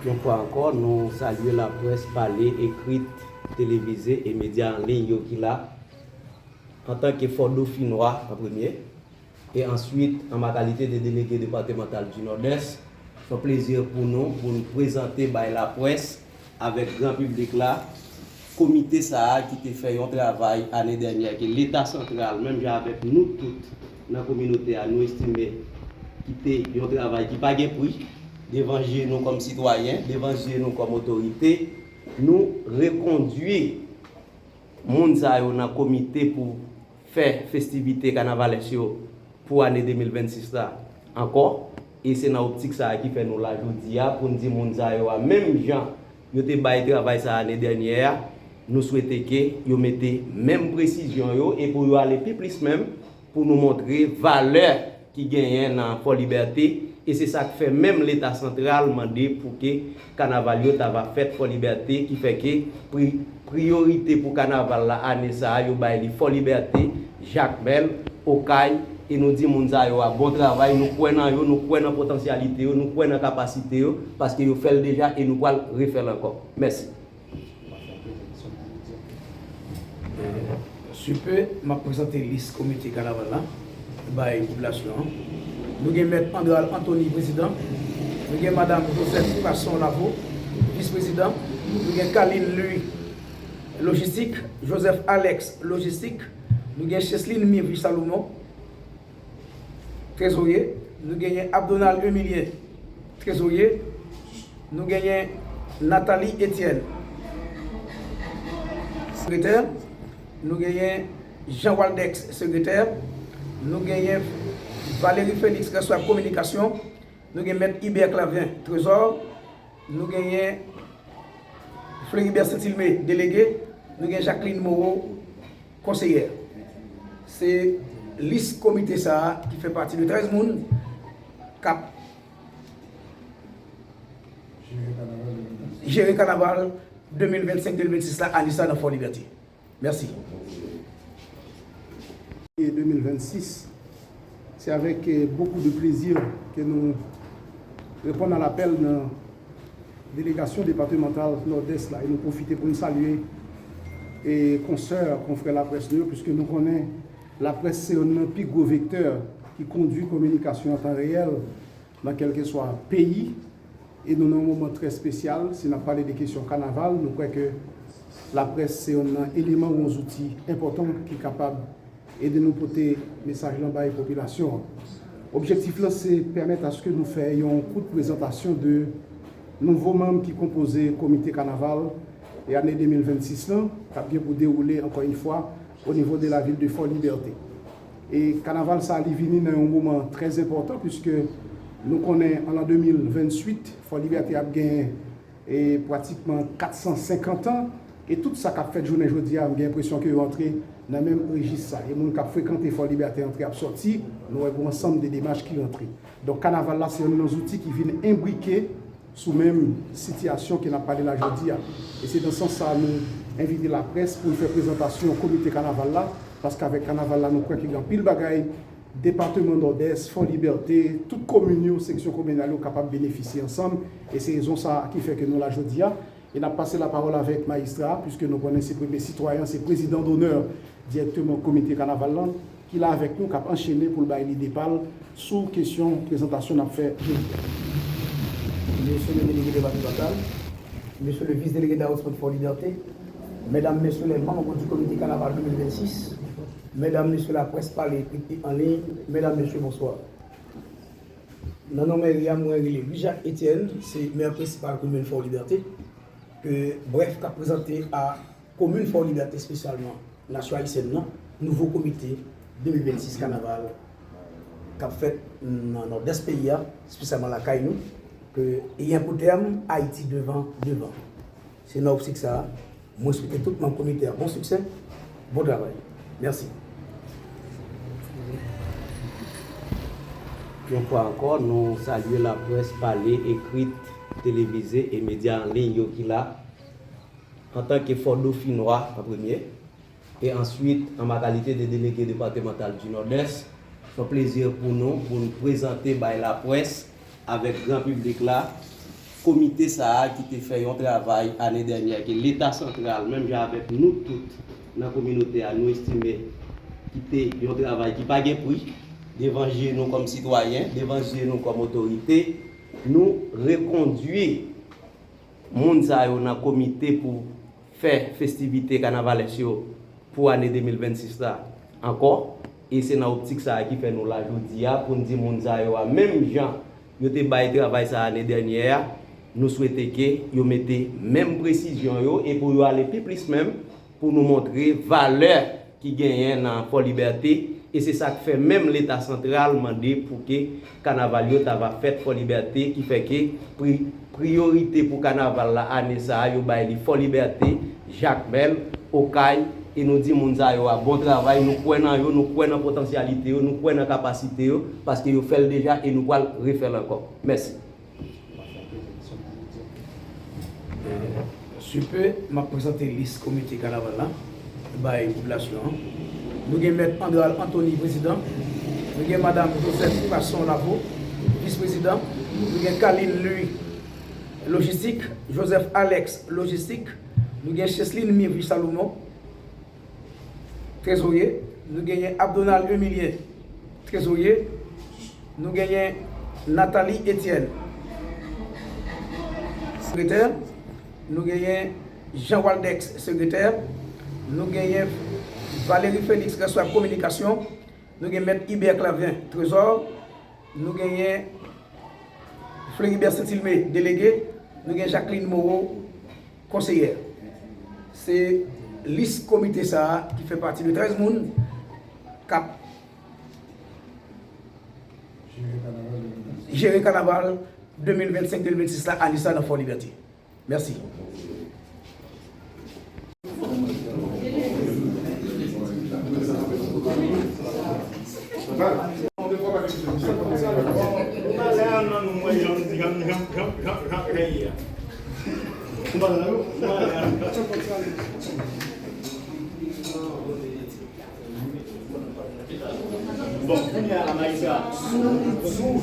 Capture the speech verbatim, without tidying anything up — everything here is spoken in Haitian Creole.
Yon fwa ankò, nou salye laprès pale, ekrit, televize e medya an liy yo ki la. Antanke Fòdofinwa an premye, e answit an ma kalite de delege depatèmantal di Nòdès, se yon plezi pou nou, pou n prezante bay laprès avèk gran piblik la, komite sa a ki te fè yon travay ane dènyè ke Leta santral, menm jan avèk nou tout nan kominote a, nou estime ki te yon travay ki pa gen pri, devan je nou kòm sitwayen, devan je nou kòm otorite, nou rekondwi moun sa yo nan komite pou fè festivite kanavalès yo pou ane de mil vennsis la ankò. E se nan optik sa a ki fè nou la jodi a pou n di moun sa yo a, menm jan yo te bay travay sa a ane dènyè a, nou swete ke yo mete menm presizyon yo e pou yo ale pi plis menm pou nou montre valè ki genyen nan Fò Libète, e se sa k fè menm Leta santral mande pou ke kanaval yo ta va fèt Fò Libète, ki fè ke pri, priyorite pou kanaval la ane sa a, yo bay li Fò Libète, Jakmèl, Okay, e nou di moun sa yo a bon travay, nou kwè nan yo, nou kwè nan potansyalite yo, nou kwè nan kapasite yo, paske yo fè l deja e nou pral refè l ankò. Mèsi. Sou pe, m ap prezante lis komite kanaval la bay popilasyon an. Nou gen Mèt Andral Anthony, prezidan. Nou gen Madanm Joseph Passon Lavo, vis prezidan. Nou gen Kalin Louis, lojistik. Joseph Alex, lojistik. Nou gen Cheslin Mirvi Salomon, trezorye. Nou genyen Abdonald Emilien, trezorye. Nou genyen Nathalie Etienne, sekretè. Nou genyen Jean Waldex, sekretè. Nou genyen Valérie Félix, responsab kominikasyon. Nou gen Mèt Hubert Clavin, trezò. Nou genyen Floribert Saint-Ilmé, delege. Nou gen Jacqueline Moreau, konseyè. Se lis komite sa a ki fè pati de trèz moun k ap jere kanaval de mil vennsenk de mil vennsis la, ane sa nan Fò Libète. Mèsi. E de mil vennsis, c'est avec, euh, beaucoup de plaisir que nous répondons à l'appel nan delegasyon depatèmantal Nòdès la, e nou pwofite pou n salye, e, konsè, konfrè laprès nou yo, piske nou konnen laprès se youn nan pi gwo vektè ki kondwi kominikasyon an tan reyèl nan kèlkeswa peyi, e nou nan yon moman trè espesyal. Si n ap pale de kesyon kanaval, nou kwè ke laprès se youn nan eleman ou yon zouti enpòtan ki kapab ede nou pote mesaj lan bay popilasyon an. Objektif lan se pèmèt aske nou fè yon kout prezantasyon de nouvo manm ki konpoze komite kanaval e ane de mil vennsis lan, k ap gen pou dewoule, ankò yon fwa, o nivo de lavil de Fò Libète. E kanaval sa a, li vini nan yon moman trè enpòtan, piske nou konnen an lan de mil venntuit, Fò Libète ap genyen, e, pratikman kat san senkant an, e tout sa k ap fèt jounen jodi a, m gen enpresyon ke yo antre nan menm rejis sa. E moun k ap frekante Fò Libète antre ap sòti, nou wè gen yon ansanm de demach ki rantre. Donk, kanaval la se youn nan zouti ki vin enbrike sou menm sitiyasyon ke n ap pale la jodi a. E se nan sans sa a nou envite laprès pou n fè prezantasyon komite kanaval la, paske avèk kanaval la nou kwè ke gen anpil bagay depatèman Nòdès, Fò Libète, tout komin yo, seksyon kominal yo kapab benefisye ansanm. E se rezon sa a ki fè ke nou la jodi a. E n ap pase lapawòl avèk majistra a, piske nou konnen se premye sitwayen, se prezidan donè dirèkteman komite kanaval lan, ki la avèk nou, k ap anchene pou l bay lide pa l sou kesyon prezantasyon n ap fè jodi a. Mesye le delege depatèmantal, mesye le vis delege dawonsman Fò Libète, medam, mesye les membres du comité carnaval de mil vennsis, medam, mesye laprès pale, ekri e an liy, medam, mesye, bonswa. Nan non mèri a, mwen rele Louis Jacques Etienne, se mè prensipal komin Fò Libète, ke, brèf, k ap prezante a komin Fò Libète espesyalman nasyon ayisyèn nan, nouvo komite de mil vennsis kanaval k ap fèt nan Nòdès peyi a, espesyalman lakay nou, ke, e gen pou tèm Ayiti devan, devan. Se nan optik sa a, mwen swete tout manm komite a bon siksè, bon travay. Mèsi. Yon fwa ankò, nou salye laprès pale, ekrit, televize e medya an liy yo ki la. Antanke Fòdofinwa an premye, e answit an ma kalite de delege depatèmantal di Nòdès, se yon plezi pou nou pou n prezante bay laprès avèk gran piblik la Komite sa a ki te fè yon travay ane dènyè ke Leta santral, menm jan avèk nou tout nan kominote a, nou estime ki te yon travay ki pa gen pri, devan je nou kòm sitwayen, devan je nou kòm otorite, nou rekondui moun sa yo nan komite pou fè festivite kanavalès yo pou ane de mil vennsis la ankò. E se nan optik sa a ki fè nou la jodi a pou n di moun sa yo a, menm jan yo te bay travay sa a ane dènyè a, nou swete ke yo mete menm presizyon yo e pou yo ale pi plis menm, pou nou montre valè ki genyen nan Fò Libète, e se sa k fè menm Leta santral mande pou ke kanaval yo ta va fèt Fò Libète, ki fè ke pri, priyorite pou kanaval la ane sa a, yo bay li Fò Libète, Jakmèl, Okay, e nou di moun sa yo a bon travay, nou kwè nan yo, nou kwè nan potansyalite yo, nou kwè nan kapasite yo, paske yo fè l deja e nou pral refè l ankò. Mèsi. Sou pe, m ap prezante lis komite kanaval la bay popilasyon an. Nou gen Mèt Andral Anthony, prezidan. Nou gen Madam Joseph Passon Lavo, vis prezidan. Nou gen Kalin Louis, lojistik. Joseph Alex, lojistik. Nou gen Cheslin Mirville Salomon, trezorye. Nou genyen Abdonald Emilien, trezorye. Nou genyen Nathalie Etienne, sekretè. Nou genyen Jean Waldex, sekretè. Nou genyen Valérie Félix, responsab kominikasyon. Nou gen Mèt Hubert Clavien, trezò. Nou genyen Floribert Saint-Ilmé, delege. Nou gen Jacqueline Moreau, konseyè. Se lis komite sa a ki fè pati de trèz moun k ap jere kanaval de mil vennsenk de mil vennsis la, ane sa nan Fò Libète. Mèsi. Bon, kounye a la, Maïka, sou, sou